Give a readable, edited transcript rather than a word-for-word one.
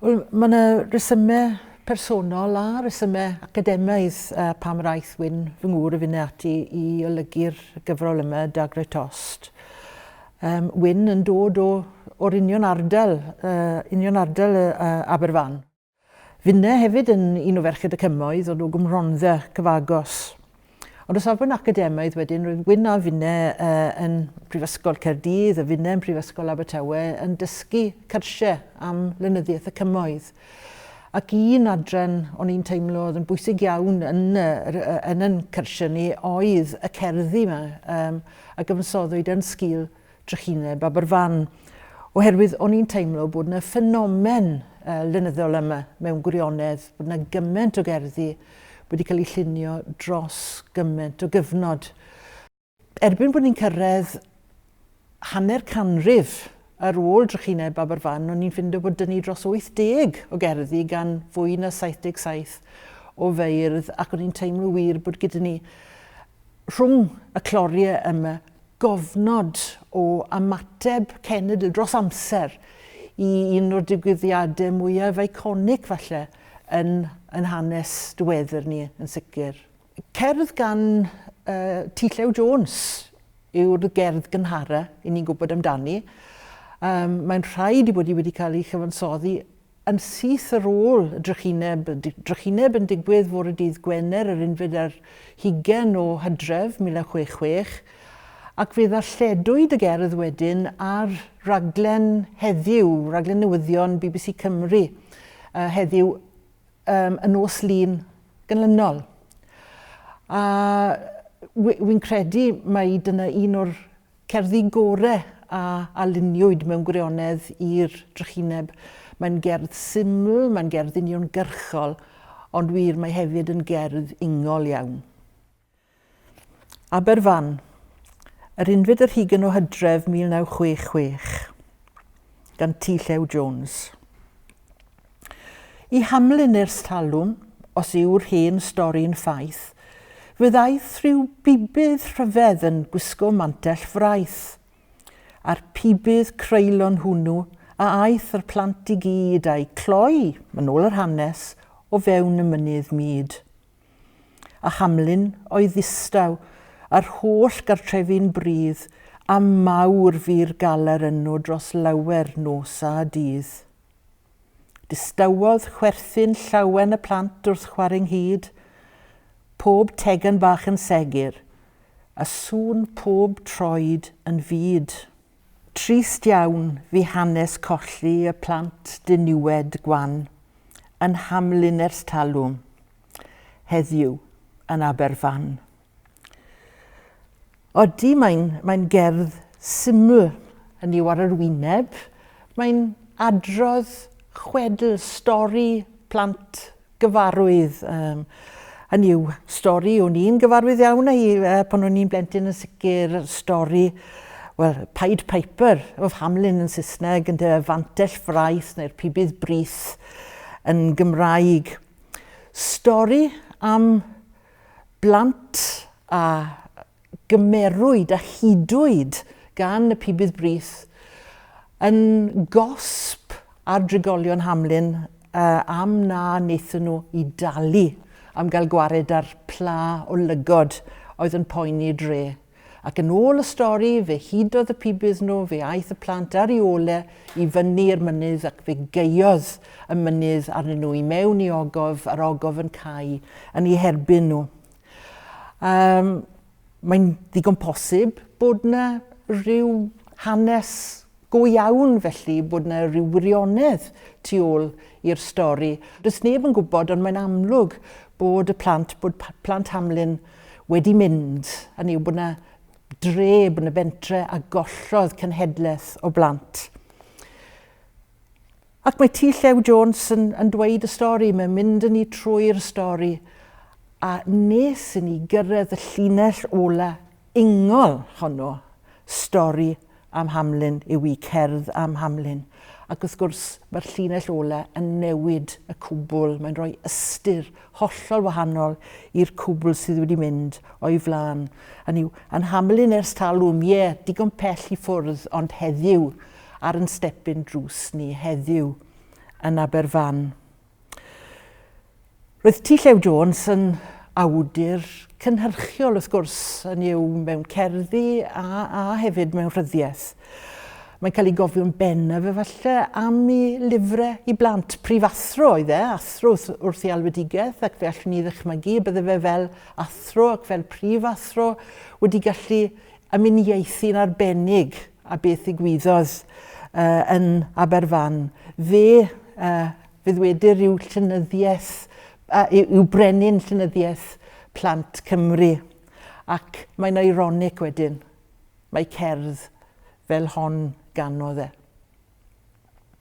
Wel, mae yna resymau personol a resymau academaidd uh, pam yr aeth Wyn fy ngŵr y finne ati i olygu'r gyfrol yma, Dagrau Tost. Um, Wyn yn dod o, o'r union ardal, uh, union ardal uh, Aberfan. Finne hefyd yn un o Ferched y Cymoedd, ond o Gwmrhondda cyfagos. Ond o safbwynt academaidd wedyn, roedd Wyn a finne uh, yn Prifysgol Caerdydd a finne yn Prifysgol Abertawe yn dysgu cyrsiau am lenyddiaeth y Cymoedd. Ac un adran o'n i'n teimlo oedd yn bwysig iawn yn, yn yn cyrsiau ni oedd y cerddi yma um, a gyfansoddwyd yn sgil drychineb Aberfan, oherwydd o'n i'n teimlo bod yna ffenomen uh, lenyddol yma mewn gwirionedd, bod yna gymaint o gerddi wedi cael eu llunio dros gymaint o gyfnod. Erbyn bod ni'n cyrraedd hanner canrif ar ôl drychineb Aberfan, o'n i'n ffindo bod dyn ni dros 80 o gerddi gan fwy na 77 o feirdd, ac o'n i'n teimlo wir bod gyda ni rhwng y cloriau yma gofnod o ymateb cenedl dros amser i un o'r digwyddiadau mwyaf eiconig falle yn, yn hanes diweddar ni yn sicr. Cerdd gan uh, T Llew Jones yw'r gerdd gynhara i ni'n gwybod amdani. Um, mae'n rhaid i bod hi wedi cael ei chyfansoddi Yn syth ar ôl y drychineb, y drychineb yn digwydd fore dydd Gwener yr unfed ar hugain o Hydref 1966, ac fe ddarlledwyd y gerdd wedyn ar raglen heddiw, raglen newyddion BBC Cymru uh, heddiw um, y nos Lun ganlynol. A wy'n credu mai dyna un o'r Cerddi gore a a luniwyd mewn gwirionedd i'r drychineb. Mae'n gerdd syml, mae'n gerdd uniongyrchol, ond wir mae hefyd yn gerdd ingol iawn. Aberfan, yr unfed ar hugain o Hydref 1966, gan T Llew Jones. I Hamlyn ers talwm, os yw'r hen stori'n ffaith, fe ddaeth rhyw bibydd rhyfedd yn gwisgo mantell fraith. A'r pibydd creulon hwnnw a aeth â'r plant i gyd a'u cloi, yn ôl yr hanes, o fewn y mynydd mud. A Hamlyn oedd ddistaw, a'r holl gartrefi'n brudd, a mawr fu'r galar yno dros lawer nos a dydd. Distawodd chwerthin llawen y plant wrth chwarae 'nghyd, pob tegan bach yn segur, a sŵn pob troed yn fud. Trist iawn fu hanes colli y plant diniwed gwan yn Hamlyn ers talwm, heddiw yn Aberfan. Odi, mae'n mae gerdd syml, hynny yw ar yr wyneb. Mae'n adrodd chwedl, stori plant gyfarwydd. Um, hynny yw, stori o'n i'n gyfarwydd iawn â hi uh, pan o'n i'n blentyn yn sicr, stori, wel, Pied Piper of Hamlyn yn Saesneg, yn dy fantell fraith neu'r pibydd brith yn Gymraeg. Stori am blant a gymerwyd a hudwyd gan y pibydd brith yn gosb ar drigolion Hamlyn uh, am na wnaethon nhw i dalu am gael gwared ar pla o lygod oedd yn poeni dre. Ac yn ôl y stori, fe hudodd y pibydd nhw, fe aeth y plant ar ei ole i fyny i'r mynydd ac fe gaeodd y mynydd arnyn nhw i mewn i ogof, a'r ogof yn cau yn eu herbyn nhw. Um, mae'n ddigon posib bod yna rhyw hanes go iawn felly, bod yna rhyw wirionedd tu ôl i'r stori. Does neb yn gwybod, ond mae'n amlwg bod y plant, bod plant Hamlyn wedi mynd, hynny yw bod yna dre, bod yna bentre a gollodd cenhedlaeth o blant. Ac mae T Llew Jones yn, yn dweud y stori, mae'n mynd yn ni trwy'r stori, a nes i ni gyrraedd y llinell ola ingol honno, stori am Hamlyn yw i cerdd am Hamlyn. Ac wrth gwrs, mae'r llinell ola yn newid y cwbl, mae'n rhoi ystyr hollol wahanol i'r cwbl sydd wedi mynd o'i flaen. Hynny yw, yn Hamlyn ers talwm, ie, digon pell i ffwrdd, ond heddiw, ar yn stepyn drws ni heddiw yn Aberfan. Roedd T Llew Jones yn awdur cynhyrchiol wrth gwrs, yn yw mewn cerddi a, a hefyd mewn rhyddiaeth. Mae'n cael ei gofio'n bennaf efallai am ei lyfrau i blant. Prifathro oedd e, athro wrth, wrth ei alwedigaeth, ac fe allwn ni ddychmygu y bydde fe fel athro ac fel prifathro wedi gallu ymuniaethu'n arbennig a beth ddigwyddodd uh, yn Aberfan. Fe, uh, fe ddwedir yw llenyddiaeth, uh, yw brenin llenyddiaeth plant Cymru. Ac mae'n ironic wedyn, mae cerdd fel hon ganodd e.